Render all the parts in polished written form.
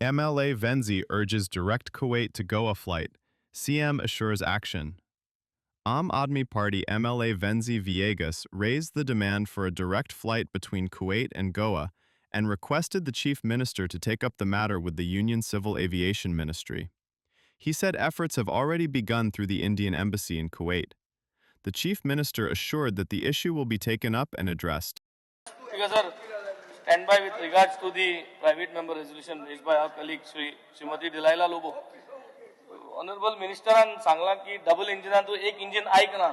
MLA Venzy urges direct Kuwait to Goa flight. CM assures action. Aam Aadmi Party MLA Venzy Viegas raised the demand for a direct flight between Kuwait and Goa and requested the chief minister to take up the matter with the Union Civil Aviation Ministry. He said efforts have already begun through the Indian Embassy in Kuwait. The chief minister assured that the issue will be taken up and addressed. Speaker sir, stand by with regards to the private member resolution raised by our colleague Shri Shrimati Delilah Lobo. Honorable मिनिस्टरान सांगलां की double इंजिनान तूं एक engine आयक ना,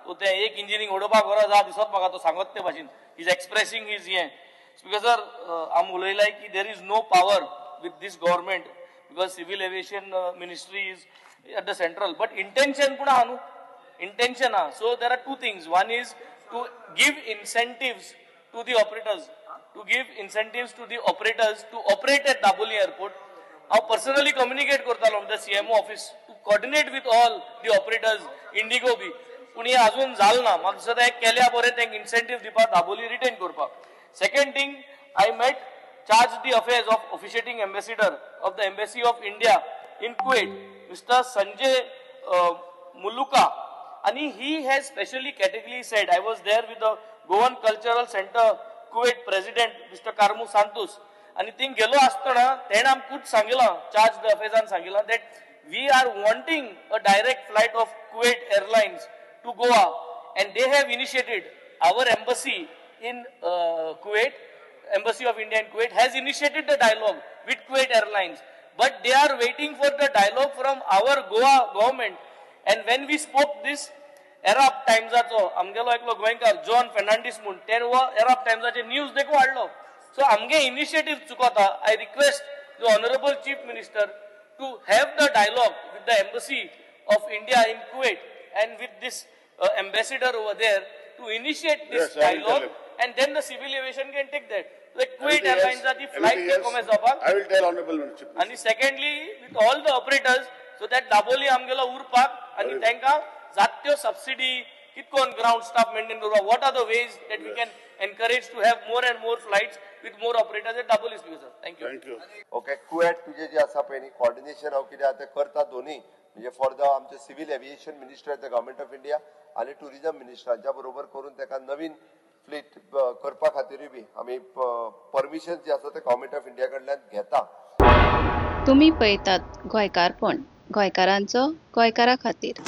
so तें एक इंजिनीक उडोवपाक गरज आहा दिसत म्हाका. तो सांगत ते भाशेन is expressing his हें. स्पीकर सर, आमी उलयलाय की there is no power with this government because civil aviation ministry is at the central, but intention पूण आहा न्हू, intention आहा. So there are two things. One is to give incentives to the operators, to give incentives to the operators to operate at Dabolim Airport. हांव personally communicate करतालो the CMO office to coordinate with all the operators, IndiGo B, पूण हें अजून जालें ना. म्हाका दिसता हें केल्या बरें, तांकां इन्सेंटीव दिवपाक, दाबोली रिटेन करपाक. Second thing, I met chargé d'affaires of officiating ambassador of the Embassy of India in Kuwait, Mr. Sanjay Muluka. And he has specially categorically said, I was there with the Goan Cultural Center Kuwait President, Mr. Karmu Santos. आणि थिंग गेलो आसतना तेणें आमकां खूब सांगिलां, charge the अफेर्सान सांगिलां that we are wanting a direct flight of Kuwait Airlines to Goa, and they have initiated, our embassy in Kuwait, Embassy of India in Kuwait has initiated the dialogue with Kuwait Airlines, but they are waiting for the dialogue from our Goa government. And when we spoke this, Arab टायम्साचो आमगेलो एकलो गोंयकार John Fernandes म्हूण, तेणें हो एराब टायम्साचे news देखून हाडलो. So आमगे initiative चुकता. I request the honourable Chief Minister to have the dialogue with the Embassy of India in Kuwait and with this ambassador over there to initiate this Yes, I will tell dialogue him. And then the civil aviation can take that. Like Kuwait Everything Airlines else- ती flight everything else, कमे जावपाक. I will tell honorable Chief Minister. आणि secondly, with all the operators, so that Dabolim आमगेलो उरपाक आणि तांकां जात त्यो सबसिडी कितकोन ग्राउंड स्टाफ मेंटेन करपाक, what are the ways that we can encourage to have more and more flights with more operators at Dabolim, Speaker sir. Thank you. Thank you. Okay, Kuwait तुजें जें आसा पळय न्ही, coordination हांव कितें आतां करता दोन्ही, म्हणजे फॉर the आमचे civil aviation minister the Government of India आनी टुरिझम मिनिस्टर हांच्या बरोबर करून ताका नवीन फ्लीट करपा खातीरूय बी आमी परमिशन जे आसा ते गव्हर्मेंट ऑफ इंडिया कडल्यान घेता. तुमी पळयतात गोंयकारपण, गोंयकारांचो गोंयकारा खातीर.